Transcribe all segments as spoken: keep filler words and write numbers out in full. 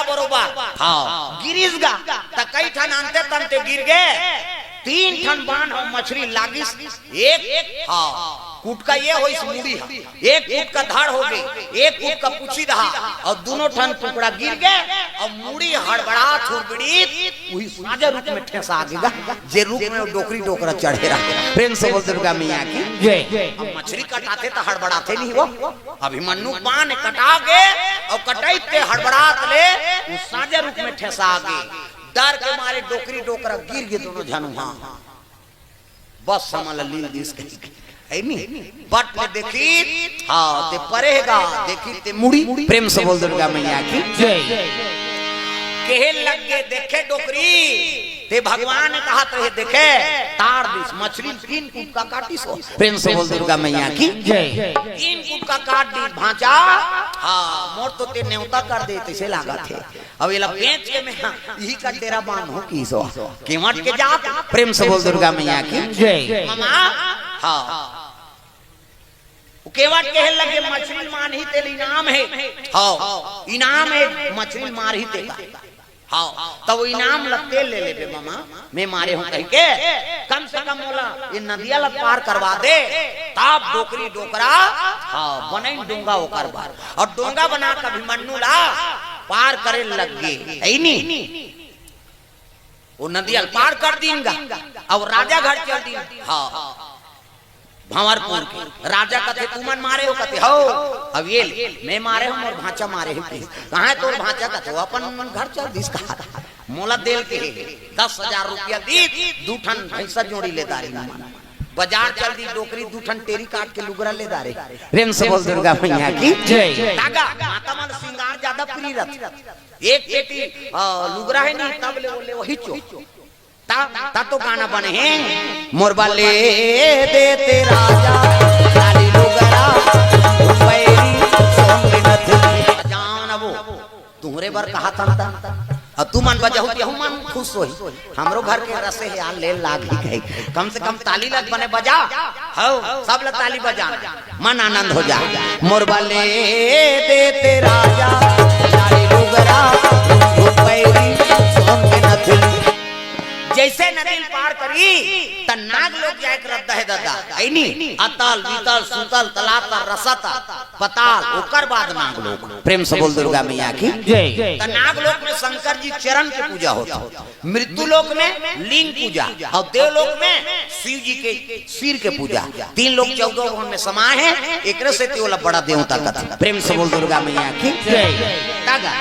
बरोबर। हाँ, गिरिस गा, त कई ठन अंते तंते गिर गे। तीन ठन बाण ह मछरी लागिस। एक, हाँ, कुटका ये होइस मुड़ी ह, एक कुटका धड़ हो गे, एक कुटका पुछी दहा, अउ दूनों ठन टुकड़ा गिर गे, अउ मुड़ी हड़बड़ात हुड़बड़ीत उही साजा रुख में ठेंसा गे गा, जे रुख में डोकरी डोकरा चढ़े रहा। प्रेम से बोल दुर्गा मैया की। जय। अब मछरी कटाथे त हड़बड़ाथे नहीं वो। अभिमन्यु बाण कटा गे अउ कटइते हड़बड़ात ले उ साजा रुख में ठेंसा गे। डर के मारे डोकरी डोकरा गिर गे दूनों झन उहाँ। बस हमन ला लील दिस कही के। है नी? बट ले देखी, हाँ, ते परे हे गा, देखी ते मुड़ी। प्रेम से बोल दुर्गा मैया की। जय। केहे लग गे, देखे डोकरी, ते भगवान कहत रहे, देखे, ताड़ दिस, मछरी तीन कुटका काटिस हो। प्रेम से बोल दुर्गा मैया की। जय। तीन कुटका काट दिस, भांचा, हाँ, मोर तो ते नेवता कर दे, तइसे लागत हे। अब एला बेच के मैं इही का डेरा बांधहूं किहिस हो। केवट के जात, प्रेम से बोल दुर्गा मैया की। जय। मामा, हाँ। वो केवट कहे लगे, "मछरी मारही तेला इनाम हे।" हाँ, इनाम हे, मछरी मारही तेला। हाँ, तब वो इनाम ला तेला ले लेबे मामा, मैं मारे हूँ कह के, कम से कम मोला ये नदिया ला पार करवा दे, तब डोकरी डोकरा, हाँ, बनई डोंगा ओकर बर। अउ डोंगा बना के अभिमन्यु ला पार करे लग गे, है नी? वो नदिया ल पार कर दीन गा, अउ राजा घर चल दीन। हाँ, भंवरपुर के राजा कथे, "तुमन मारे हो?" कथे, "हो।" "अब ये ले, मैं मारे हूँ, मोर भांचा मारे हे।" कहे, "कहाँ हे तोर भांचा?" कथे, "वो अपन घर चल दिस।" कहा, "मोला देल के हे, दस हजार रुपया दीस, दू ठन भैंसा जोड़ी ले दारे मन। बाजार चल दी, डोकरी दू ठन टेरी काट के लुगरा ले दारे।" प्रेम से बोल दुर्गा मैया की। जय। तागा, माता मन सिंगार ज्यादा प्रिय रथे। एक पेटी, आ, लुगरा हे नहीं, तब ले वो ले वही चो। ता, ता तो गाना बने हे, "मोर बर ले देते राजा, लाली लुगरा, पैरी, सोन के नथनी।" जान अबो, तुहरे बर कहा था ता। अउ तुमन बजाहू, तेहू मन खुश होही। हमरो घर के रसे हे यार, ले लाग ही गई। कम से कम ताली लग बने बजा। हव, सब ल ताली बजा। मन आनंद हो जा। "मोर बर ले देते राजा, लाली लुगरा, पैरी, सोन के नथनी।" जैसे नदी ल पार करी, त नाग लोक जाए के रद्दा हे ददा, है नी? अतल, बीतल, सूतल, तलातल, रसतल, पताल, ओकर बाद नाग लोक। प्रेम से बोल दुर्गा मैया की। जय। त नाग लोक में शंकर जी चरण के पूजा होता। मृत्यु लोक में लिंग पूजा अउ देवलोक में शिव जी के सिर के पूजा। तीन लोक चौदह भवन में समाय हे, एकरे सेती ओला बड़ा देवता कथे। प्रेम से बोल दुर्गा मैया की। जय। तागा।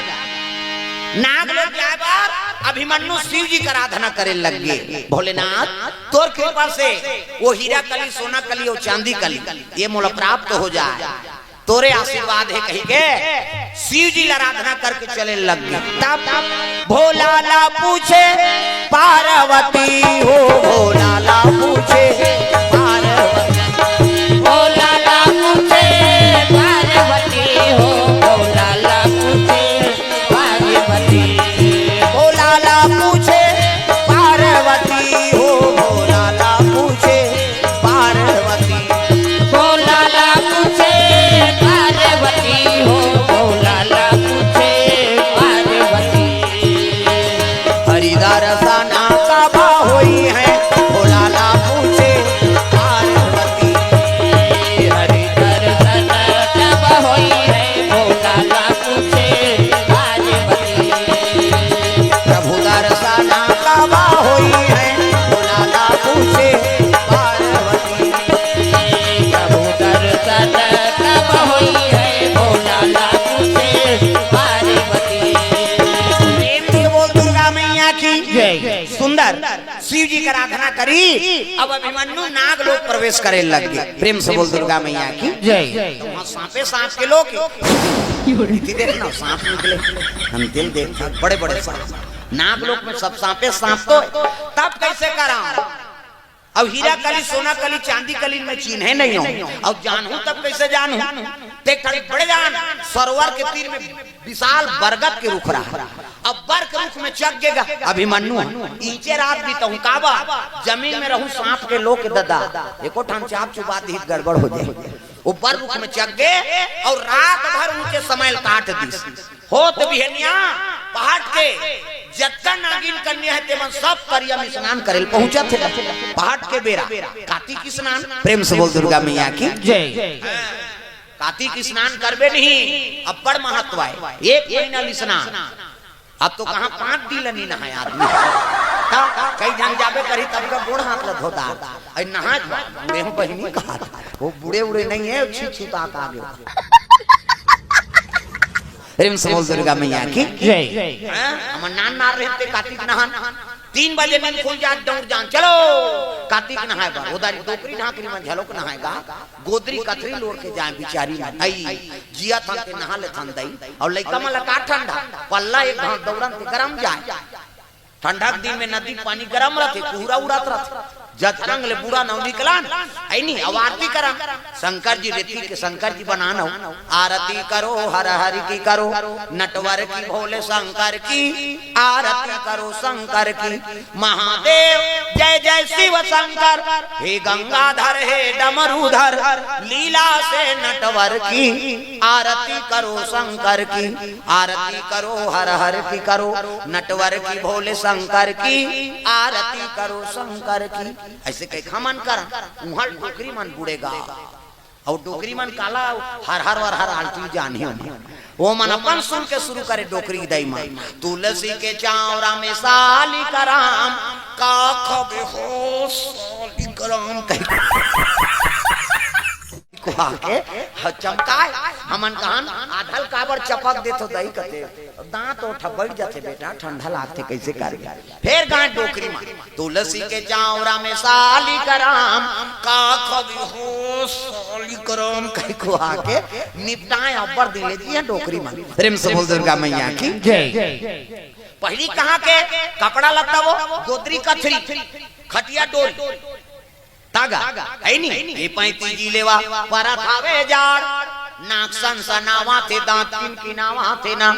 नाग लोक जाए बर अभिमन्यु शिव जी के आराधना करे लग गे। भोलेनाथ, तोर कृपा से वो हीरा कली, सोना कली अउ चांदी कली ये मोला प्राप्त हो जाए। तोरे आशीर्वाद हे कही के शिव जी ला आराधना करके चले लग गे। तब भोला ला पूछे पार्वती हो, भोला ला पूछे पार्वती। भोला ला पूछे पार्वती हो, भोला ला पूछे पार्वती। भोला ला पूछे पार्वती हो, भोला ला पूछे पार्वती। भोला ला पूछे पार्वती हो, भोला ला पूछे पार्वती। हरि दर्शन कब होई है, भोला ला पूछे पार्वती। हरि दर्शन कब होई है, भोला ला पूछे पार्वती। प्रभु दर्शन कब होई है, भोला ला पूछे पार्वती। प्रभु दर्शन कब होई है, भोला ला पूछे पार्वती। प्रेम से बोल दुर्गा मैया की। जय। सुंदर शिव जी के आराधना करी। अब अभिमन्यु नाग लोक प्रवेश करे लग गे। प्रेम से बोल दुर्गा मैया की। जय। तो वहाँ सांपे सांप के लोग, इति देखना, सांप निकले, हम दिल देखा, बड़े बड़े सांप। नाग लोक में सब सांपे सांप तो हे। तब कैसे करा? अब हीरा कली, सोना कली, चांदी कली मैं चिन्हे नहीं हूँ। अब जानहूँ तब कैसे जानहूँ? देख, बड़े जान सरोवर के तीर में विशाल बरगद के रुख रहा। अब बरगद के रुख में चघ गे गा अभिमन्यु ह। ईंचे रात बिताहूं काबर, जमीन में रहूं सांप के लोक ददा, एको ठन चाप चुबा दिही त गड़बड़ हो जाए। वो बरगद के रुख में चघ गे अउ रात भर ऊंचे समय ल काट दिस। होत बिहनिया पहाट के जतका नागिन कन्या हे, तेमन सब करिया में स्नान करे ल पहुंचत हे। पहाट के बेरा कार्तिक स्नान। प्रेम से बोल दुर्गा मैया की। जय। कार्तिक स्नान करबे नहीं, अब्बड़ महत्व हे। एक महीना ले स्नान। अब तो कहाँ पाँच दिन ले नहाय आदमी। त कई झन जाबे करही, तब का गोड़ हाथ ल धोता। अरे नहा, बूढ़े हो बहिनी कहा था। वो बूढ़े उड़े नहीं हे, छी छी तात आगे। प्रेम से बोल दुर्गा मैया की। जय। हैं? हमर नान नार रहिन ते कार्तिक नहान। तीन बजे नींद खुल जात, दौड़ जान, चलो कार्तिक नहाय बर। ओदर डोकरी ढाकरी मन झलोक नहाय गा। गोदरी कथरी लोड़ के जाय बिचारी मन। अई, जियत हन ते नहा लेथन दई। अउ लइका मन ला का ठंडा, पल्ला एक घांव दौड़न ते गरम जाय। ठंडा के दिन में नदी के पानी गरम रथे, कुहरा उड़त रथे। जथरंग ले बूढ़ा नव निकलन, अई नहीं, अउ आरती करन। शंकर जी रेती के शंकर जी बनान हो। आरती करो हर हर की करो, नटवर की भोले शंकर की। आरती करो शंकर की। महादेव जय जय शिव शंकर, हे गंगाधर हे डमरूधर, लीला से नटवर की। आरती करो शंकर की, आरती करो हर हर की करो, नटवर की भोले शंकर की। आरती करो शंकर की। अइसे कहिके हमन करन, उहाँ डोकरी मन बूढ़े गा। अउ डोकरी मन काला हर हर वर हर आलटी जानही ओमन। ओमन अपन सुन के शुरू करे डोकरी दई मन। तुलसी के चावरा में सालिक राम, का खबे हो सालिक राम कहिके। कुहा के ह चमकाय। हमन कहन आधा ल काबर चपक देथो दई कथे। दांत ओठा बैठ जाथे बेटा, ठंडा लागथे, कइसे करबे? फेर गाय डोकरी मन, तुलसी के चावरा में सालिक राम, का खबे हो सालिक राम कहिके कुहा के निपटाय अब्बड़ दिन ले जी हे डोकरी मन। प्रेम से बोल दुर्गा मैया की। जय। पहिली कहाँ के कपड़ा लत्ता वो गोदरी कथरी, खटिया डोरी। तागा, हे नी? ए पैंती जी लेवा, परत हावे जाड़। नाक सनसनावथे, दांत किनकिनावथे ना।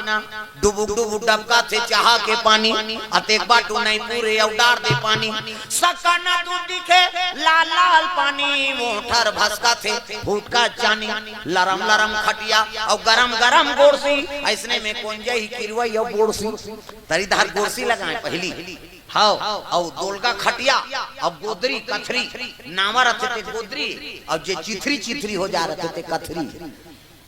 डुबुक डुबुक डबकथे चाहा के पानी। अतेक बाटू नहीं पूरे अउ डार दे पानी। सकन दूध दिखे, लाल लाल पानी। मोठर भसकथे, फुटका चानी। लरम लरम खटिया अउ गरम गरम गोड़सी। अइसने में कोन जही किरवई अउ बोड़सी। तरी धार गोड़सी लगाय पहिली। हव, अउ दोलगा खटिया, अउ गोदरी कथरी, नावा रथे ते गोदरी, अउ जे चिथरी चिथरी हो जा रथे ते कथरी।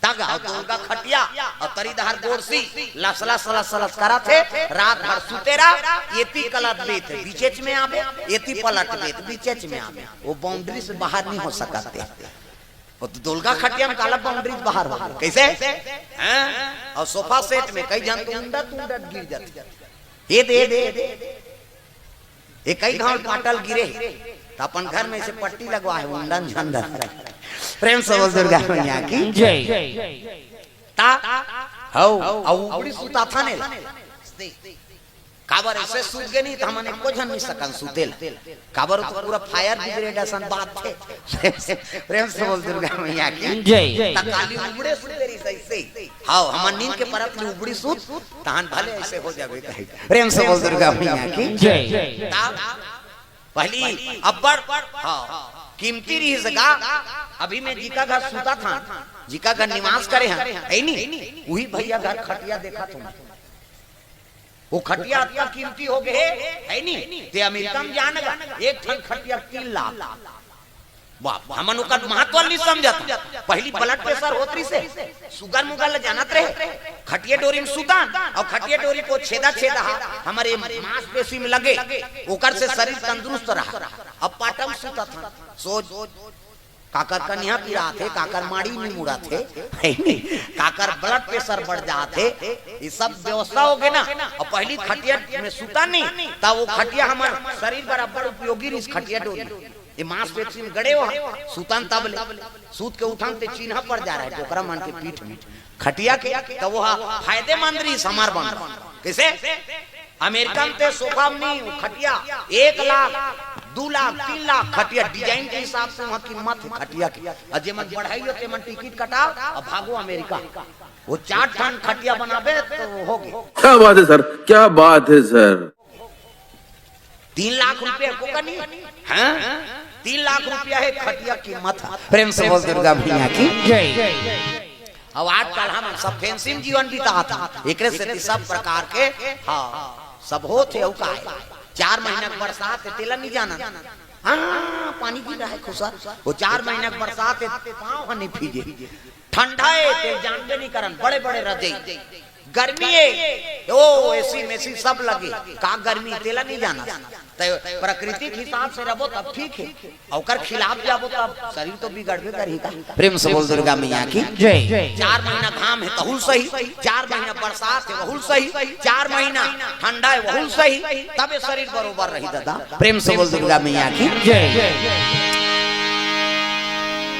तग अउ दोलगा खटिया, अउ तरी धार गोड़सी, लस लस लस लस करथे, रात भर सुते रह, एती कलत बेत, बीचेच में आबे, एती पलट बेत, बीचेच में आबे। वो boundary से बाहर नहीं हो सकत हे। वो तो दोलगा खटिया में काला boundary से बाहर हो। कइसे? हैं? अउ sofa set में कई झन तो उंडत उंडत गिर जाथे। ए दे, ए दे, ए दे। ए कई घांव पाटल गिरे हे, त अपन घर में से पट्टी लगवा हे, उंडन झंडन। प्रेम से बोल दुर्गा मैया की। जय। ता, हव, अउ उबड़ी सुताथन एला। काबर अइसे सुत गे नहीं, त हमन एको झन नहीं सकन सुते ला। काबर तो पूरा fire brigade असन बात हे। प्रेम से बोल दुर्गा मैया की। जय। त काली उबड़े सुते रहिस अइसे। हव, हमन नींद के परत ले उबड़ी सुत, तहन भले अइसे हो जाबे कहे। प्रेम से बोल दुर्गा मैया की। जय। ता, पहिली अब्बड़, हव, कीमती रहिस गा। अभी मैं जिका घर सुताथन, जिका घर निवास करे हन, हे नी? उही भैया घर खटिया देखत हों। वो खटिया अतका कीमती हो गे हे, हे नी? ते अमेरिका में जान गा, एक ठन खटिया तीन लाख। बाप, हमन ओकर महत्व नहीं समझत। पहिली blood pressure होत रहिसे, sugar मुगर ल जानत रहे, खटिया डोरी में सुतन, अउ खटिया डोरी को छेदा छेदा हा, हमर मांसपेशी में लगे, ओकर से शरीर तंदुरुस्त रहा। अब पाटा में सुतत हन, सोच, काकर कनिहा पिरात हे, काकर माड़ी नहीं मुड़त हे, हे नी? काकर blood pressure बढ़ जात हे, ये सब व्यवस्था हो गे ना। अउ पहिली खटिया में सुतन नहीं, त वो खटिया हमर शरीर बर अब्बड़ उपयोगी रहिस खटिया डोरी। ये मांसपेशी में गड़े हो, सुतन तब ले, सुत के उठन ते चिन्हा पड़ जा रहे डोकरा मन के पीठ में। खटिया के, त वो हा फायदेमंद रहिस हमर बर। कइसे? अमेरिका में ते sofa में नहीं, वो खटिया एक लाख, दू लाख, तीन लाख खटिया design के हिसाब से वहाँ कीमत हे खटिया के। अउ जेमन बढ़ई हो, तेमन ticket कटाव, अउ भागो अमेरिका। वो चार ठन खटिया बनाबे, त वो हो गे। क्या बात है सर, क्या बात है सर। तीन लाख रुपया को कनी, हैं? तीन लाख रुपया हे खटिया कीमत हे। प्रेम से बोल दुर्गा मैया की। जय। अब आजकल हम सब फैंसी में जीवन बितात हे, एकरे सेती सब प्रकार के, हाँ, सब होत हे। अउ का हे, चार महीना के बरसात हे, तेला नहीं जाना। हाँ, पानी गिर रहा है खुसर, वो चार महीना के बरसात हे, पाँव ह नहीं भीजे। ठंडा हे, ते जानबे नहीं करन, बड़े बड़े रजई। गर्मी हे, ओ एसी मेसी सब लगे, का गर्मी, तेला नहीं जाना। ते प्रकृति के हिसाब से रहबो तब ठीक हे, ओकर खिलाफ जाबो तब शरीर तो बिगड़बे करही का। प्रेम से बोल दुर्गा मैया की जय। चार महीना घाम हे तहुल सही, चार महीना बरसात हे वहुल सही, चार महीना ठंडा हे वहुल सही, तबे शरीर बरोबर रही दादा। प्रेम से बोल दुर्गा मैया की जय।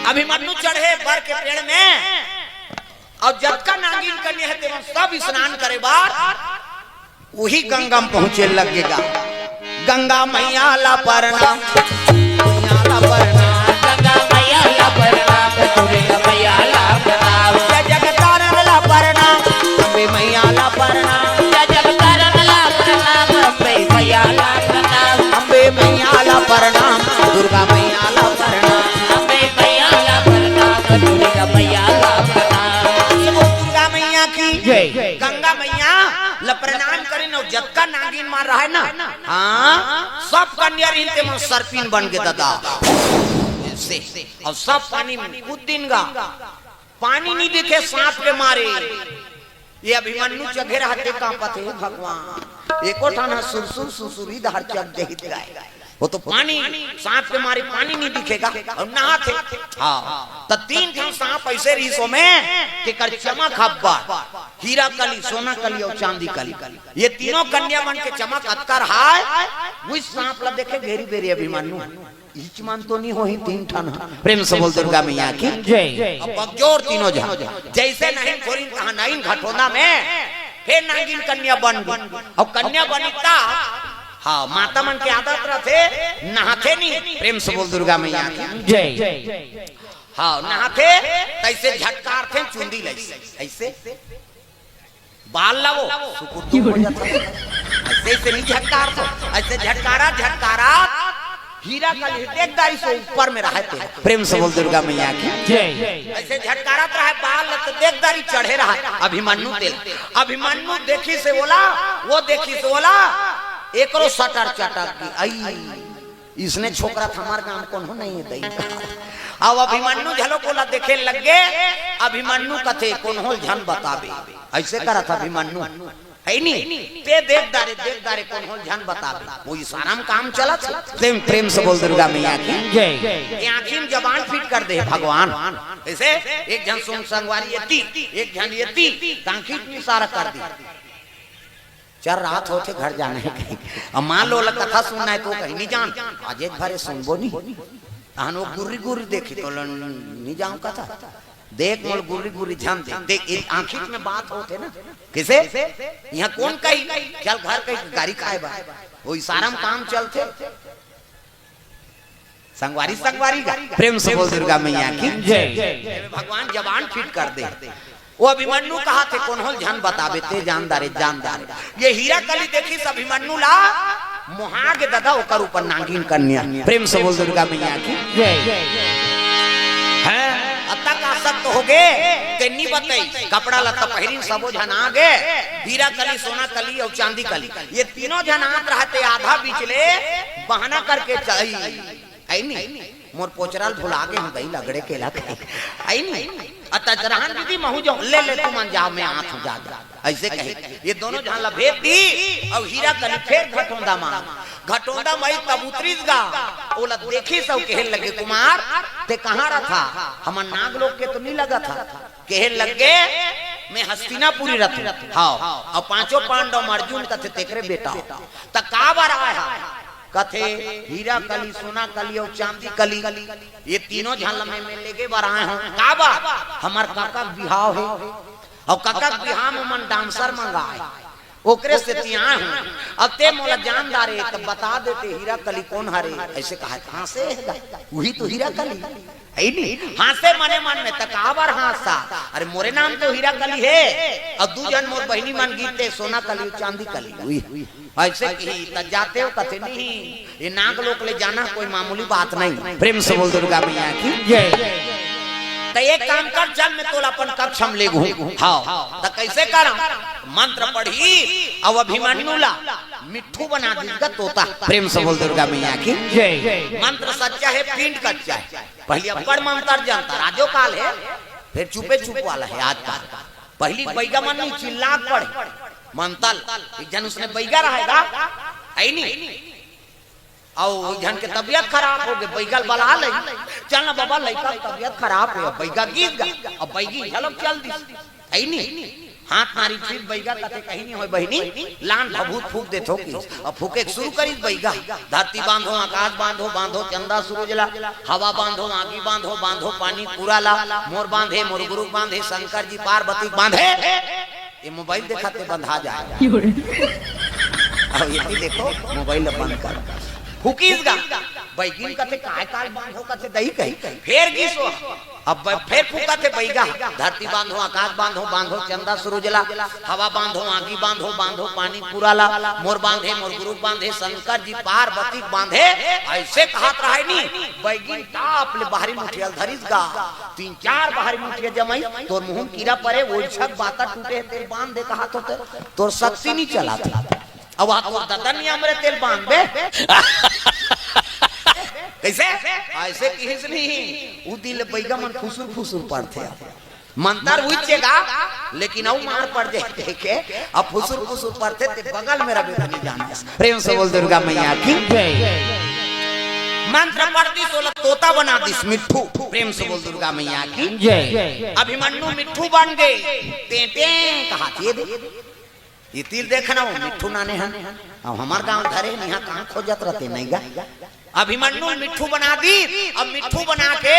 अभिमन्यु चढ़े बर के पेड़ में, अउ जतका नागिन कन्या हे तेमन सब स्नान करे बर उही गंगा में पहुंचे लगे गा। गंगा मैया ला परनाम, मैया ला परनाम, गंगा मैया ला परनाम, दुर्गा मैया ला परनाम। जय जगतारण ला परनाम, अम्बे मैया ला परनाम, जय जगतारण ला परनाम, अम्बे मैया ला परनाम, अम्बे मैया ला परनाम, दुर्गा मैया ला परनाम, अम्बे मैया ला परनाम, दुर्गा मैया ला परनाम। दुर्गा मैया की जय। गंगा मैया ला प्रणाम करिन अउ जतका नागिन मन रहय ना, हाँ, सब कन्या रहिन तेमन सर्पिन बन के दादा। से, अउ सब पानी में कूद दिन गा। पानी नहीं दिखे सांप के मारे। ये अभिमन्यु चघे रहते कांपत हे भगवान। एको ठन ह सुरसुर सुसुरी धार चघ जहित गाय। वो तो पानी, सांप के मारे पानी नहीं दिखेगा अउ नहाथे। हाँ, त तीन ठन सांप ऐसे रहिस ओमे, तेकर चमक अब्बड़, हीरा कली, सोना कली अउ चांदी कली। ये तीनों कन्या मन के चमक अतका रहय, उही सांप ला देखे घेरी बेरी अभिमन्यु। इच मन तो नहीं होही तीन ठन ह। प्रेम से बोल दुर्गा मैया की जय। अब बकजोर तीनों झन, जैसे नहीं खोरिन तहाँ नहीं घटोना में, फिर नागिन कन्या बन गई। अब कन्या बनी ता, हाँ, माता मन के आदत रहथे, नहाथे नहीं। प्रेम से बोल दुर्गा मैया की जय। हाँ, नहाथे, तैसे झटकारथे चुंदी लैसे, ऐसे बाल ला वो सुकुटुम हो जाता है। ऐसे, ऐसे नहीं झटकार तो, ऐसे झटकारा, झटकारा, हीरा कली देख दारी से ऊपर में रहते। प्रेम से बोल दुर्गा मैया की जय। ऐसे झटकारत रहे बाल ला तो देख दारी चढ़े रहा। अभिमन्यु तेल, अभिमन्यु देखिस ओला, वो देखिस ओला, एकरो सटर चटक गई। आई, इसने छोकरा त हमर गांव कोनो नहीं हे दई। अब अभिमन्यु घलो ओला देखे लग गे। अभिमन्यु कथे कोनो ल झन बताबे, ऐसे करत अभिमन्यु, है नी? ते देख दारे, देख दारे कोनो ल झन बताबे। वो इशारा में काम चलत हे। प्रेम, प्रेम से बोल दुर्गा मैया की जय। ये आँखी में जबान फिट कर दे भगवान। ऐसे एक झन सोन संगवारी एती, एक झन एती, त आँखी में इशारा कर दी। चल, रात होथे, घर जाना हे कहीं। अब मान लो, ओला कथा सुनना हे त कहीं नहीं जान, आज एक भरे सुनबो नहीं। तहन वो गुर्री गुर्री देखी त नहीं जाऊं कथा। देख मोल गुर्री गुर्री झन देख, देख, ये आँखी में बात होथे ना। किसे? यहाँ कौन कही? चल घर कही गारी खाए बा। वो इशारा में काम चलथे। संगवारी, संगवारी गा। प्रेम से बोल दुर्गा मैया की जय। भगवान जबान फिट कर दे। वो अभिमन्यु कहाथे, कोनो ल झन बताबे, ते जान दारे, जान दारे। ये हीरा कली देखिस अभिमन्यु ला, मोहा गे दादा ओकर ऊपर नागिन कन्या। प्रेम से बोल दुर्गा मैया की जय। हैं? अतक आसक्त हो गे, ते नी बताइस। कपड़ा लत्ता पहिरिन सबो झन आ गे, हीरा कली, सोना कली अउ चांदी कली। ये तीनों झन आत रहते, आधा बीच ले बहाना करके चल आई। आई नी, मोर पोचरा ल भुला गे हूँ, दई लगड़े केला खाई। आई नी, अतच रहन दीदी, महू जाऊँ, ले ले तुमन जाओ, मैं आत हूँ, जा, जा। ऐसे कहे, ये दोनों झन ला भेज दी, अउ हीरा कली फेर घटोंदा मा, घटोंदा माई तब उतरिस गा, ओला देखिस अउ कहे लगे, कुमार, ते कहाँ रथा? हमर नाग लोग के तो नहीं लगा था। कहे लग गे, मैं हस्तिनापुरी रथूं। हाँ, अउ पांचों पांडव म अर्जुन कथे तेकरे बेटा। त का बर आय हा? कथे, हीरा कली, सोना कली अउ चांदी कली, ये तीनों झन ल मैं, मैं लेगे बर आय हूँ। का बर? हमर काका के बिहाव हे, अउ काका के बिहाव में मन डांसर मंगाए, ओकरे सेती आय हूँ। अब ते मोला जान दारे त बता देते हीरा कली कोन हरे। ऐसे कहा, कहाँ से हे? उही तो हीरा कली। है नी? हाँसे मने मन में, त काबर हाँसथा? अरे मोरे नाम तो हीरा कली हे, अउ दू झन मोर बहिनी मन गीते सोना कली, चांदी कली। उही। ऐसे कही, त जाते हो कथे नहीं, ये नाग लोक ले जाना कोई मामूली बात नहीं। प्रेम से बोल दुर्गा मैया की जय। त एक काम कर, चल मैं तोला अपन कक्ष म लेगहूं। हाव, त कइसे करंव? मंत्र पढ़िस अउ अभिमन्यु ला मिट्ठू बना दिस गा तोता। प्रेम से बोल दुर्गा मैया की। जय। मंत्र सच्चा हे, पिंड कच्चा हे। पहिली अब्बड़ मंत्र जनता, राजो काल हे, फेर चुपे चुप वाला हे आजकाल। पहिली बइगा मन नइ चिल्ला के पढ़े। मंतल, एक झन उसने बइगा रहय गा, हइ नी? अउ एक झन के तबियत खराब होगे, बइगा ल बला ले, चल ना बबा, लइका के तबियत खराब हे। बइगा गिस गा, अब बइगी घलो चल दिस, हइ नी? हाथ मारिस फिर बइगा कथे, कहीं नइ होय बहिनी, लान भभूत फूंक देथों कहिस। अब फूंके के शुरू करिस बइगा, धरती बांधो, आकाश बांधो, बांधो चंदा सूरज ला, हवा बांधो, आगी बांधो, बांधो पानी पूरा ला, मोर बांधे, मोर गुरु बांधे, शंकर जी पार्वती बांधे। ये मोबाइल देखाथे बंधा जाय। अउ ये भी देखो, मोबाइल ला बंद कर। फूंकिस गा, बइगिन कथे, "काय काल बांधो?" कथे, "दई कही।" फेर गिस ओ। अब ब-, फेर फूंकथे बइगा, "धरती बांधो, आकाश बांधो, बांधो चंदा सूरज ला, हवा बांधो, आगी बांधो, बांधो पानी पूरा ला, मोर बांधे, मोर गुरु बांधे, शंकर जी पार्वती बांधे।" अइसे कहत रहय नी, बइगिन टाप ले बाहरी मुठिया ल धरिस गा। तीन चार बाहरी मुठिया जमाइस, "तोर मुंह म कीरा परे, ओइछक बाता टूटे हे, तेल बांध दे कहत हों त, तोर शक्ति नइ चलत हे।" अउ वहां तोर ददा नइ अमरे तेल बांध बे। कइसे? अइसे किहिस नहीं। उ दिन ले बइगा मन फुसुर फुसुर पढ़थे। मंतर उइचे गा, लेकिन अउ मार पड़ जाय कहिके, अब फुसुर फुसुर पढ़थे ते बगल में रबे त नइ जानस। प्रेम से बोल दुर्गा मैया की। जय। मंत्र पढ़ दिस ओला तोता बना दिस मिट्ठू। प्रेम से बोल दुर्गा मैया की। जय। अभिमन्यु मिट्ठू बन गे। टें टें कहाथे दे। ये तीर देखना, वो मिट्ठू नाने हन। अब हमर गांव धरे नइ, इहां कहां खोजत रहते नइ गा। अभिमन्यु ल मिट्ठू बना दिस, अब मिट्ठू बना के,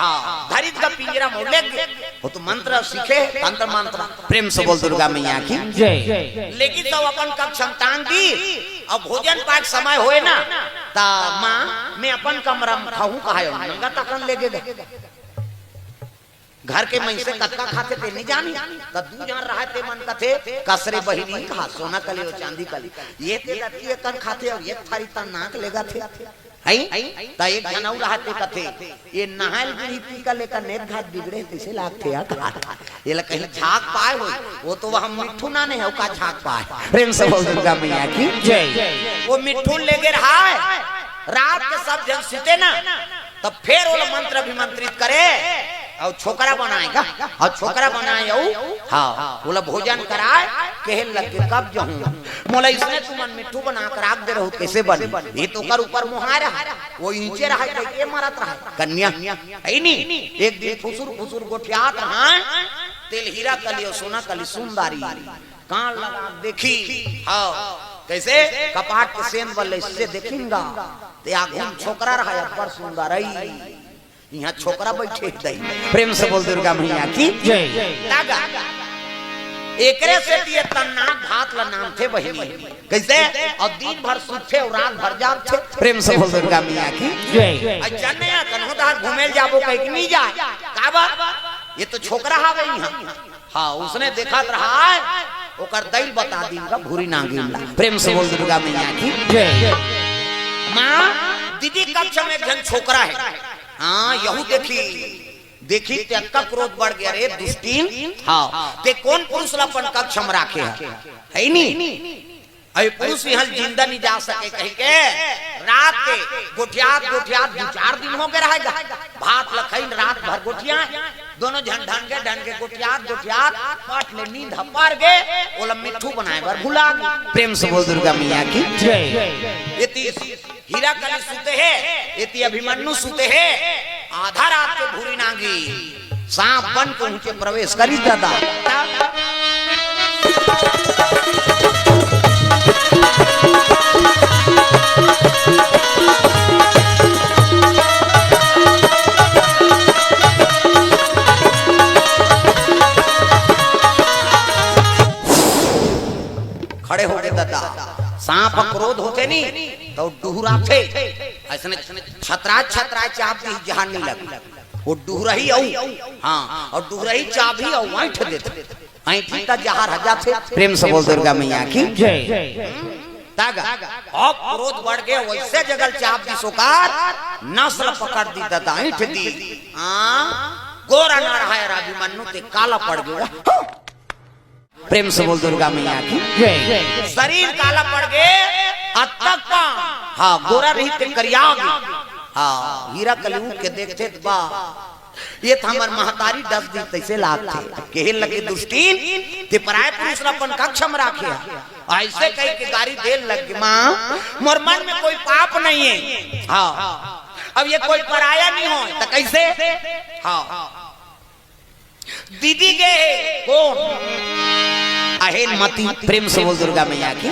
हां, धरिस गा पिंजरा म लेगे। वो तो मंत्र सीखे, तंत्र मंत्र। प्रेम से बोल दुर्गा मैया की। जय। लेकिस त अपन कक्ष म टांग दिस, अब भोजन पाय के समय होय ना, त मां, मैं अपन कमरा म खाहूं कहय, नंगा तकन लेगे गा। घर के मइनसे कतका खाथे ते नइ जानही, त दू झन रहय ते मन कथे, "कस रे बहिनी, कहां सोना कली अउ चांदी कली, ये ते दतरी अकन खाथे अउ एक थारी त नाक लेगथे।" हइ? त एक झन अउ रहय ते कथे, "ये नहाय ल गिरही टीका लेकर नेत घात बिगड़े, कइसे लागथे यार?" एला कहीं झांक पाय होही, वो तो वह मिट्ठू नाने हे, ओका झांक पाय। प्रेम से बोल दुर्गा मैया की। जय। वो मिट्ठू लेगे रहय, रात के सब झन सुते ना, तब फेर ओला मंत्र अभिमंत्रित करे, अउ छोकरा बनाय गा, अउ छोकरा बनाय, अउ, हां, ओला भोजन कराय, कहे लगे, "कब जहूं, मोला इसने तुमन मिट्ठू बना के राख दे रहू, कइसे बने?" ये तो ओकर ऊपर मोहाय रहय, वो इहिंचे रहय, कहिके मरत रहय, कन्या, हइ नी? एक दिन फुसुर फुसुर गोठियात रहय, तेल हीरा कली अउ सोना कली सुंदरी, कान लगा के देखिस, हां, कइसे? कपाट के सेंध बल्ले से देखिस गा, ते आघू म छोकरा रहय, अब्बड़ सुंदर, अइ इहां छोकरा बइठे हे दई। प्रेम से बोल दुर्गा मैया की। जय। त गा, एकरे सेती ये तन्नाट भात ल नानथे बहिनी। कइसे? अउ दिन भर सुतथे अउ रात भर जागथे। प्रेम से बोल दुर्गा मैया की। जय। अउ चल ना यार, कन्हो डहर घूमे ल जाबो कहिके नइ जाय। काबर? ये तो छोकरा हवे इहां। हां, उसने देखत रहय, ओकर दई ल बता दिस गा भूरी नागिन ला। प्रेम से बोल दुर्गा मैया की। जय। मां, दीदी कक्ष म एक झन छोकरा हे। हां, यहू देखिस, देखिस ते अतका क्रोध बढ़ गे, "अरे दुष्टिन, हां, ते कोन पुरुष ला अपन कक्ष म राखे हस?" हइ नी? अउ ये पुरुष इहां ले जिंदा नइ जा सके कहिके रात के गोठियात गोठियात दू चार दिन होगे रहय गा। भात ल खइन रात भर गोठियाय, दूनों झन ढंगे ढंगे गोठियात गोठियात पट ले नींद ह पर गे, ओला मिट्ठू बनाय बर भुला गे। प्रेम से बोल दुर्गा मैया की। जय। एती हीरा कली सुते हे, एती अभिमन्यु सुते हे। आधा रात के भूरी नागिन सांप बन के उहिंचे प्रवेश करिस ददा। खड़े होगे ददा। सांप ह क्रोध होथे नी, त डुहराथे। अइसने छतराय छतराय चाब दिही, जहां नइ लगे। वो डुहरही अउ, हां, अउ डुहरही चाबही अउ अइंठ देथे। अइंठही त जहां रह जाथे। प्रेम से बोल दुर्गा मैया की। जय। त गा, अब क्रोध बढ़ गे, वइसे जगह ल चाब दिस ओकर, नस ल पकड़ दिस ददा, अइंठ दिस। हां, गोरा ना रहा यार अभिमन्यु, ते काला पड़ गया। प्रेम से बोल दुर्गा मैया की। जय। शरीर काला पड़ गए, अतक पा। हाँ, गोरा रही ते करिया गया। हाँ, हीरा कलयुग के देखते त बा, ये त हमर महतारी डस दी तैसे लागथे। केहे लगे दुष्टीन, ते पराय पुरुष ला अपन कक्ष में राखे हा। ऐसे कह के गारी देन लग गे, माँ, मोर मन में कोई पाप नहीं है। हाँ, अब ये कोई पराया नहीं हो, तो कैसे? हाँ, दीदी गे हे, कौन? अहेल मती। प्रेम से बोल दुर्गा मैया की।